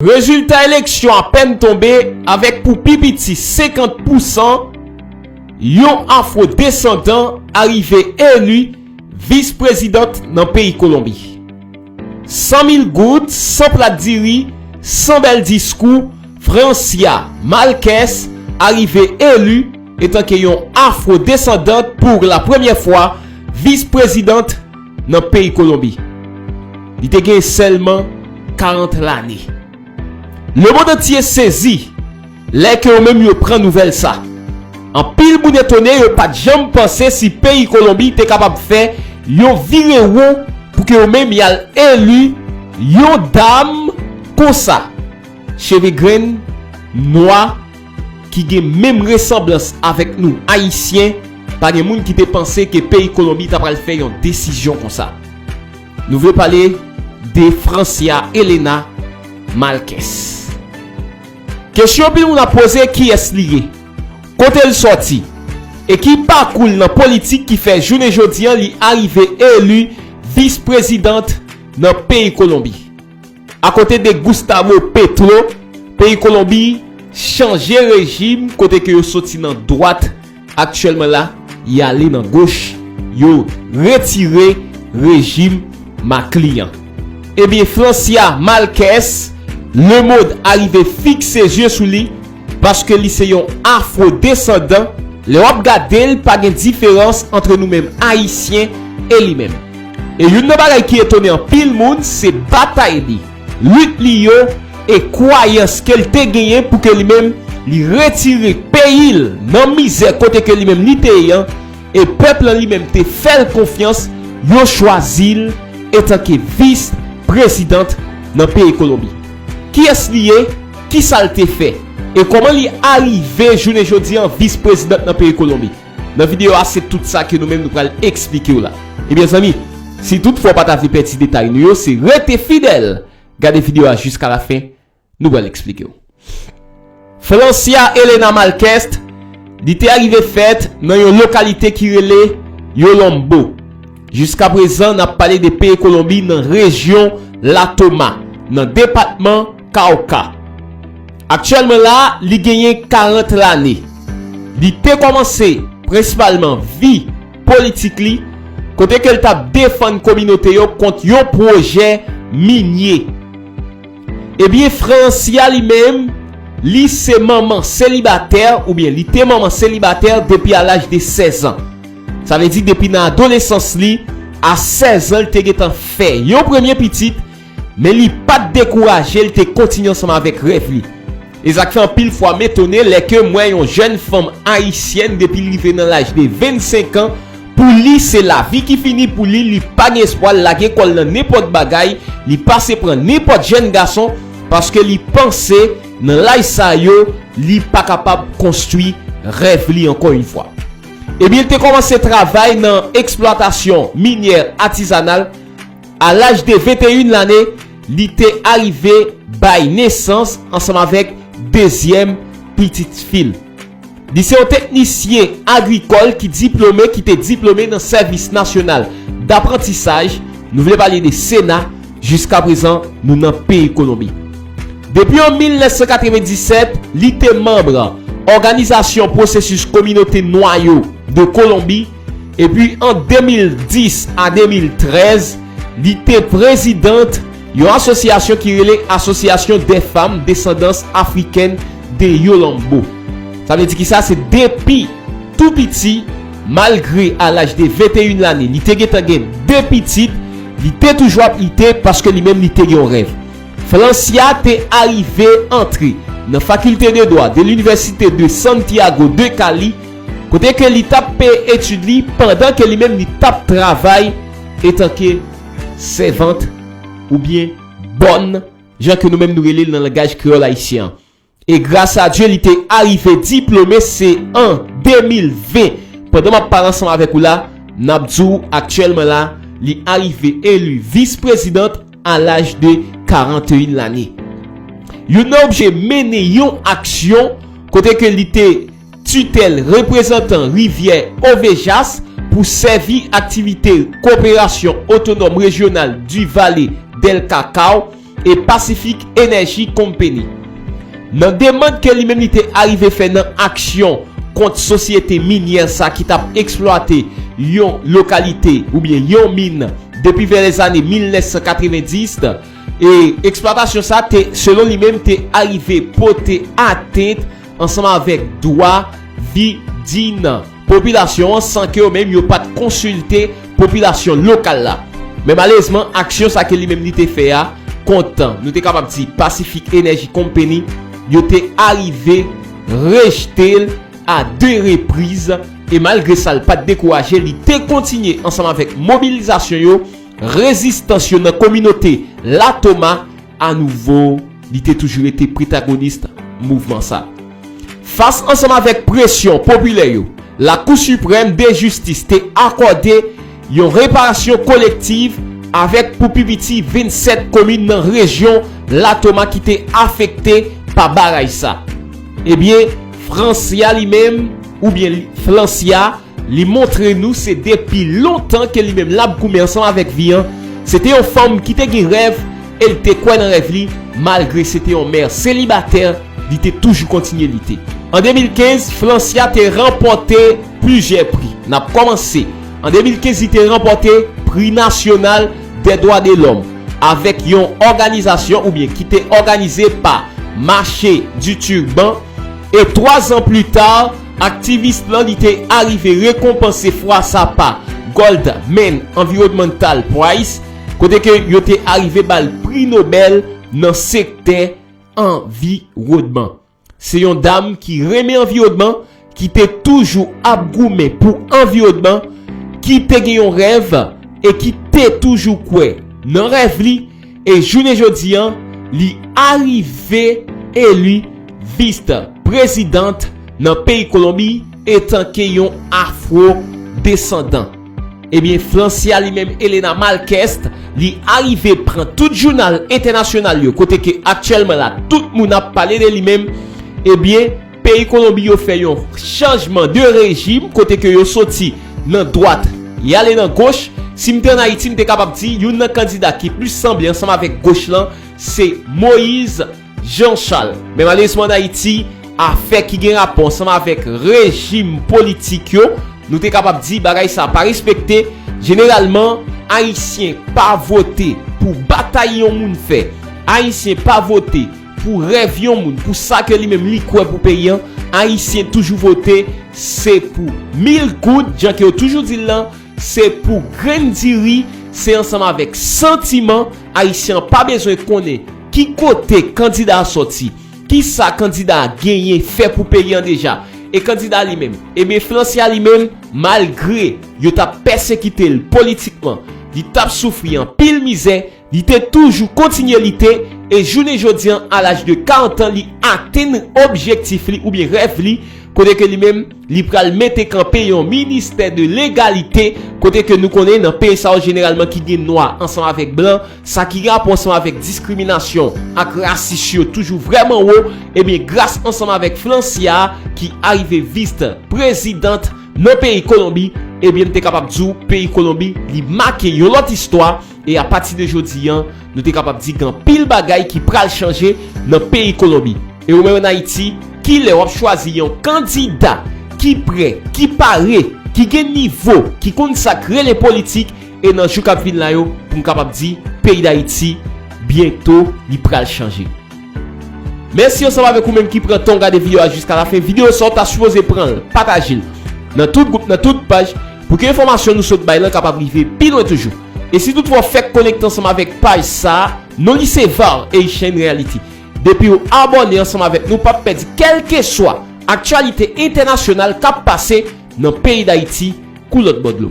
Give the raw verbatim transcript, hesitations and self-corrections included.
Rezilta eleksyon apèn tonbe avèk pou pi piti senkant pousan yon afwodesandan arive eli vis prezidant nan peyi Kolonbi. San mil goud, san plat diri, san bèl diskou, Francia Márquez arive eli etanke yon afwodesandan pou la premyè fwa vis prezidant nan peyi Kolonbi. Li te gen sèlman karant lane. Lemonn antye sezi lè ke yo menm yo pran nouvèl sa. Anpil moun etone, yo pa t janm panse si peyi Kolonbi te kapab fè yon virewon pou ke yo menm y al eli yon dam konsa. Cheve grenn, nwa, ki gen menm resanblans avèk nou Ayisyen, pa gen moun ki te panse ke peyi Kolonbi ta pral fè yon desizyon konsa. Nou vle pale de Francia Elena Márquez. Kesyon anpil moun ap poze, kiyès li ye? Kote l sòti? E ki pakou l nan politik ki fè jounen jodi an li arive eli vis prezidant nan peyi Kolonbi? Akote de Gustavo Petro, peyi Kolonbi chanje rejim kote ke yo soti nan dwat aktyèlman la, y ale nan goch, yo retire rejim Macri an. Ebyen, Francia Márquez, lemonn arive fikse zye sou li paske li se yon afwodesandan. Lè w ap gade l, pa gen diferans ant nou menm Ayisyen e li menm. E youn nan bagay ki etone anpil moun, se batay li, lit li yo e kwayans ke l te genyen pou ke li menm li retire peyi l nan mizè kote ke li menm li te ye an, e pèp lan li menm te fè l konfyans, yo chwazi l etanke vis prezidant nan peyi Kolonbi. Kiyès li ye? Kisa l te fè? E kòman li arive jounen jodi an vis prezidant nan peyi Kolonbi? Nan videyo a, se tout sa ke nou menm nou pral eksplike w la. Ebyen zanmi, si toutfwa w pa ta vle pèdi detay nou yo, se rete fidèl, gade videyo a jiska lafen, nou pral eksplike w. Francia Elena Márquez, li te arive fèt nan yon lokalite ki rele Yolombo. Jiska prezan, n ap pale de peyi Kolonbi nan rejyon La Toma, nan depatman Cauca. Aktyèlman la, li genyen karant lane. Li te kòmanse prensipalman vi politik li, kote ke l t ap defann kominote yo kont yon pwojè minye. Ebyen, Francia li menm, li se manman selibatè, oubyen li te manman selibatè depi a laj de sèz an. Sa vle di, depi nan adolesans li, a sèz an, li te gentan fè yon premye pitit, men li pa t dekouraje, li te kontinye ansanm avèk rèv li. E sa k fè anpil fwa m etone lè ke m wè yon jèn fanm ayisyèn, depi l rive nan laj de vennsenk an, pou li, se lavi ki fini pou li, li pa gen espwa, l lage kò l nan nenpòt bagay, li pase pran nenpòt jèn gason, paske li panse nan laj sa yo, li pa kapab konstwi rèv li ankò yon fwa. Ebyen, li te kòmanse travay nan eksplwatasyon minyè atizanal. A laj de venteyen lane, li te arive bay nesans ansanm avèk dezyèm pitit fi l. Li se yon teknisyen agrikòl ki diplome, ki te diplome nan Sèvis Nasyonal Daprantisaj, nou vle pale de sena, jiska prezan, nou nan peyi Kolonbi. Depi an mil nèf san katrevenndisèt, li te manm òganizasyon pwosesis kominote nwa yo de Kolonbi, epi an de mil dis a de mil trèz, li te prezidant yon asosyasyon ki rele Association des Femmes Descendants Africaines de Yolombo. Sa vle di kisa? Se depi tou piti, malgre a laj de venteyen lane, li te gentan gen de pitit, li te toujou ap lite paske li menm li te gen yon rèv. Francia te arive antre nan Faculté de Droit de l'Université de Santiago de Cali, kote ke li t ap peye etid li pandan ke li menm li t ap travay etanke sèvant oubyen bòn, jan ke nou menm nou rele l nan langaj kreyòl ayisyen an. E gras a Dye, li te arive diplome, se an de mil ven. Pandan m ap pale ansanm avèk ou la, n ap di w aktyèlman la, li arive eli vis prezidant a laj de karanteyen lane. Youn nan objè mennen yon aksyon kote ke li te titèl reprezantan rivyè Ovejas pou sèvi aktivite Koperasyon Otonòm Rejyonal du Valle del Cacao, e Pacific Energy Company. Nan demann ke li menm li te arive fè nan aksyon kont sosyete minyè sa ki t ap eksplwate yon lokalite oubyen yon min depi vè lèzane mil nèf san katrevenndis, e eksplwatasyon sa te, selon li menm, te arive pote atent ansanm avèk dwa vi din popilasyon an, san ke yo menm yo pa t konsilte popilasyon lokal la. Men malerezman, aksyon sa ke li menm li te fè a kont, nou te kapab di, Pacific Energy Company, yo te arive rejte l a de repriz, e malgre sa, l pa t dekouraje, li te kontinye ansanm avèk mobilizasyon yo, rezistans yo nan kominote Latoma, anouvo, li te toujou rete pwotagonis mouvman sa. Fas ansanm avèk presyon popilè yo, Lakou Siprèm de Jistis te akòde yon reparasyon kolektiv avèk pou pi piti vennsèt komin nan rejyon Latoma ki te afekte pa baraj sa. Ebyen, Francia li menm, oubyen li, Francia, li montre nou se depi lontan ke li menm l ap goumen ansanm avèk vi an. Se te yon fanm ki te gen rèv e li te kwè nan rèv li, malgre se te yon mè selibatè, li te toujou kontinye lite. An de mil kenz, Francia te ranpòte plizyè pri. N ap kòmanse. An de mil kenz, li te ranpòte Pri Nasyonal dè Dwa de Lòm avèk yon òganizasyon oubyen ki te òganize pa Marché du Turban. E twa zan pli ta, aktivis lan li te arive rekonpanse fwa sa pa Goldman Environmental Prize, kote ke yo te arive ba l pri Nobèl nan sektè anviwònman. Se yon dam ki renmen anviwònman, ki te toujou ap goumen pou anviwònman, ki te gen yon rèv e ki te toujou kwè nan rèv li, e jounen jodi an, li arive eli vis prezidant nan peyi Kolonbi etanke yon afwo desandan. Ebyen, Francia li menm, Elena Marquez, li arive pran tout jounal entènasyonal yo, kote ke aktyèlman la, tout moun ap pale de li menm. Ebyen, peyi Kolonbi yo fè yon chanjman de rejim, kote ke yo soti nan dwat, y ale nan goch. Si m te ann Ayiti, m te kapab di, youn nan kandida ki plis sanble ansanm avèk goch lan, se Moïse Jean Charles. Men malerezman, ann Ayiti, afè ki gen rapò ansanm avèk rejim politik yo, nou te kapab di bagay sa pa respekte. Jeneralman, Ayisyen pa vote pou batay yon moun fè. Ayisyen pa vote pou rèv yon moun, pou sa ke li menm li kwè pou peyi an. Ayisyen toujou vote, se pou mil goud, jan ke yo toujou di l lan, se pou grenn diri, se ansanm avèk santiman. Ayisyen an pa bezwen konnen ki kote kandida a sòti, ki sa kandida a genyen fè pou peyi an deja. E kandida li menm, ebyen, Francia li menm, malgre yo t ap pèsekite l politikman, li t ap soufri anpil mizè, li te toujou kontinye lite, e jounen jodi an, a laj de karant an, li atenn objektif li oubyen rèv li, kote ke li menm, li pral mete kanpe yon ministè de legalite, kote ke nou konnen nan peyi sa yo jeneralman ki gen nwa ansanm avèk blan, sa ki rapò ansanm avèk diskriminasyon ak rasis yo toujou vrèman wo, ebyen, gras ansanm avèk Francia ki arive vis prezidant nan peyi Kolonbi, ebyen, m te kapab di w, peyi Kolonbi, li make yon lòt istwa, e apati de jodi an, nou te kapab di gen anpil bagay ki pral chanje nan peyi Kolonbi. E ou menm ann Ayiti, kilè w ap chwazi yon kandida ki prè, ki pare, ki gen nivo, ki konn sa k rele politik, e nan jou k ap vin la yo, pou m kapab di, peyi Dayiti, byento, li pral chanje. Mèsi ansanm avèk ou menm ki pran tan w gade videyo a jiska lafen. Videyo sa w ta sipoze pran l, pataje l nan tout gwoup, nan tout paj, pou ke enfòmasyon nou sot bay lan kapab rive pi lwen toujou. E si toutfwa w fèk konekte ansanm avèk paj sa a, non li se Var Haitian Reality. Depi w abòne ansanm avèk nou, w p ap pèdi kèlkeswa aktyalite entènasyonal k ap pase nan peyi Dayiti kou lòt bò dlo.